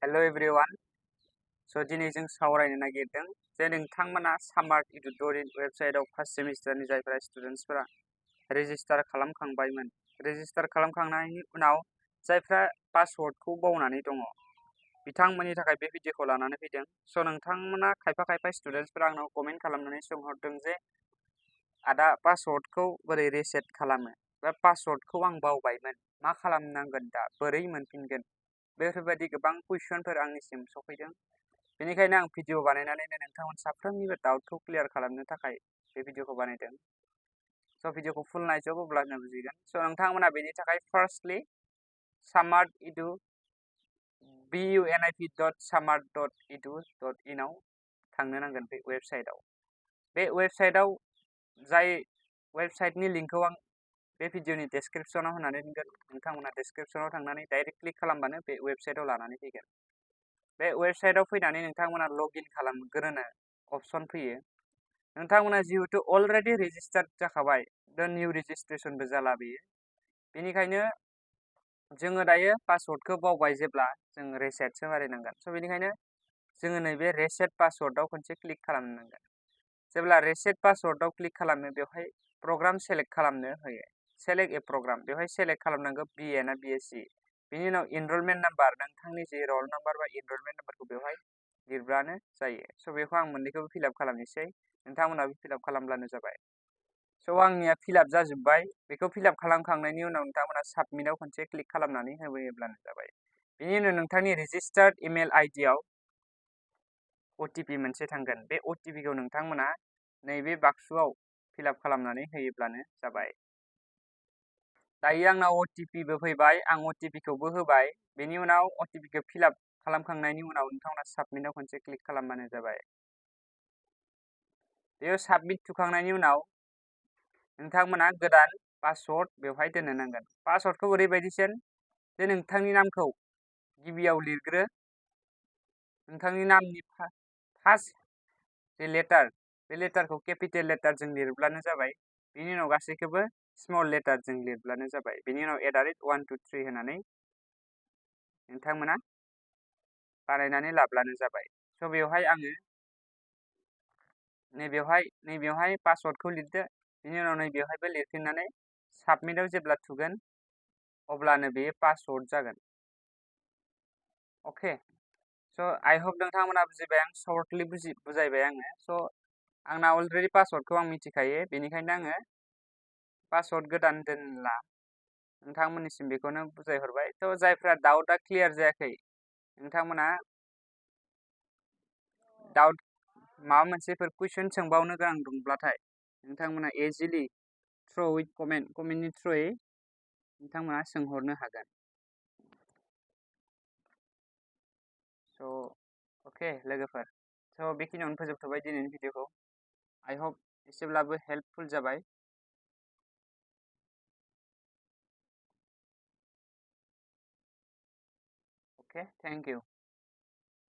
Hello everyone दिनै जों सावरायनो नागिरदों जे नोंथांमोना सामार्ट इडुटरिन वेबसाइटआव फार्स्ट सेमिस्टारनि जायफोरा स्टुडेन्टसफोरा रेजिस्टार खालामखांबायमोन रेजिस्टार खालामखांनायनि उनाव जायफ्रा पासवर्डखौ बावनानै दङ बिथांमोननि थाखाय बे भिडिअखौ लानानै फैदों। नोंथांमोना खायफा स्टुडेन्टसफोरा आंनाव कमेन्ट खालामनानै सोंहरदों जे आदा पासवर्डखौ बोरै रिसेट खालामो बा पासवर्डखौ आं बावबायमोन मा खालामनांगोन दा बोरै मोनफिनगोन बेफोरबायदि गोबां कुइसनफोर आंनिसिम सफैदों। बेनिखायनो आं भिडिअ बानायनानैनो नोंथांमोन साफ्रोमनिबो डाउटखौ क्लियार खालामनो थाखाय बे भिडिअखौ बानायदों। भिडिअखौ फुल नायजोब अब्लानो बुजिगोन। नोंथांमोना बेनि थाखाय फार्स्टलि samartedu bunip.samart.edu.in आव थांनो नांगोन बे वेबसाइटआव। बे वेबसाइटआव जाय वेबसाइटनि लिंकखौ आं बे भिडिअनि डेस्क्रिप्शनाव होनानै दोनगोन। नोंथांमोना डेस्क्रिप्शनाव थांनानै डाइरेक्ट क्लिक खालामबानो बे वेबसाइटआव लानानै फैगोन। बे वेबसाइटआव फैनानै नोंथांमोना लगइन खालामग्रोनो अपसन फैयो। नोंथांमोना जिहेतु अलरेडि रेजिस्टार्ड जाखाबाय निउ रेजिस्ट्रेशनबो जाला बेयो। बेनिखायनो जोङो दायो पासवर्डखौ बावबाय जेब्ला जों रिसेटसो मारिनांगोन। बेनिखायनो जोङो नैबे रिसेट पासवर्डआव खनसे क्लिक खालामनांगोन। जेब्ला रिसेट पासवर्डआव क्लिक खालामो बेवहाय प्रग्राम सेलेक्ट खालामनो होयो। सेलेक्ट ए प्रग्राम बेवहाय सेलेक्ट खालामनांगौ BA ना BSc। बेनि उनाव इनरलमेन्ट नाम्बार नोंथांनि जे रल नाम्बार बा इनरलमेन्ट नाम्बारखौ बेवहाय लिरब्लानो जायो। बेखौ आं मोननैखौबो फिलआप खालामनोसै। नोंथांमोनाबो फिलआप खालामब्लानो जाबाय। आंनिया फिलआप जाजोब्बाय। बेखौ फिलआप खालामखांनायनि उनाव नोंथांमोना साबमिटआव खनसे क्लिक खालामनानै होयोब्लानो जाबाय। बेनि उनाव नोंथांनि रेजिस्टार्ड इमेल आइडियाव OTP मोनसे थांगोन। बे OTPखौ नोंथांमोना नैबे बाक्सुआव फिलआप खालामनानै होयोब्लानो जाबाय। दायो आंनाव OTPबो फैबाय। आं OTPखौबो होबाय। बेनि उनाव OTPखौ फिलआप खालामखांनायनि उनाव नोंथांमोना साबमिटआव खनसे क्लिक खालामबानो जाबाय। बेयाव साबमिट थुखांनायनि उनाव नोंथांमोना गोदान पासवर्ड बेवहाय दोननो नांगोन। पासवर्डखौ ओरैबायदिसिन जे नोंथांनि नामखौ गिबियाव लिरग्रो। नोंथांनि नामनि फार्स्ट जे लेटार बे लेटारखौ केपिटेल लेटारजों लिरब्लानो जाबाय। बेनि उनाव गासैखौबो स्मल लेटारजों लिरब्लानो जाबाय। बेनि उनाव @123 होनानै नोंथांमोना बानायनानै लाब्लानो जाबाय। बेवहाय आङो नैबेवहाय पासवर्डखौ लिरदो। बेनि उनाव नैबेवहायबो लिरफिननानै साबमिटआव जेब्ला थुगोन अब्लानो बेयो पासवर्ड जागोन। अके आइ होप नोंथांमोना बुजिबाय। आं सर्टलि बुजायबाय आङो। आंना अलरेडि पासवर्डखौ आं मिथिखायो। बेनिखायनो आङो पासवर्ड गोदान दोनला। नोंथांमोननिसिम बेखौनो बुजायहरबाय। जायफ्रा डाउटआ क्लियार जायाखै नोंथांमोना डाउट माबा मोनसेफोर कुइसन सोंबावनो गोनां दंब्लाथाय नोंथांमोना इजिलि थ्रु उइथ कमेन्टनि थ्रुयै नोंथांमोना सोंहरनो हागोन। अके लोगोफोर बेखिनियावनो फोजोबथ'बाय दिनैनि भिडिअखौ। आइ होप एसेब्लाबो हेल्पफुल जाबाय। अके थेंक इउ।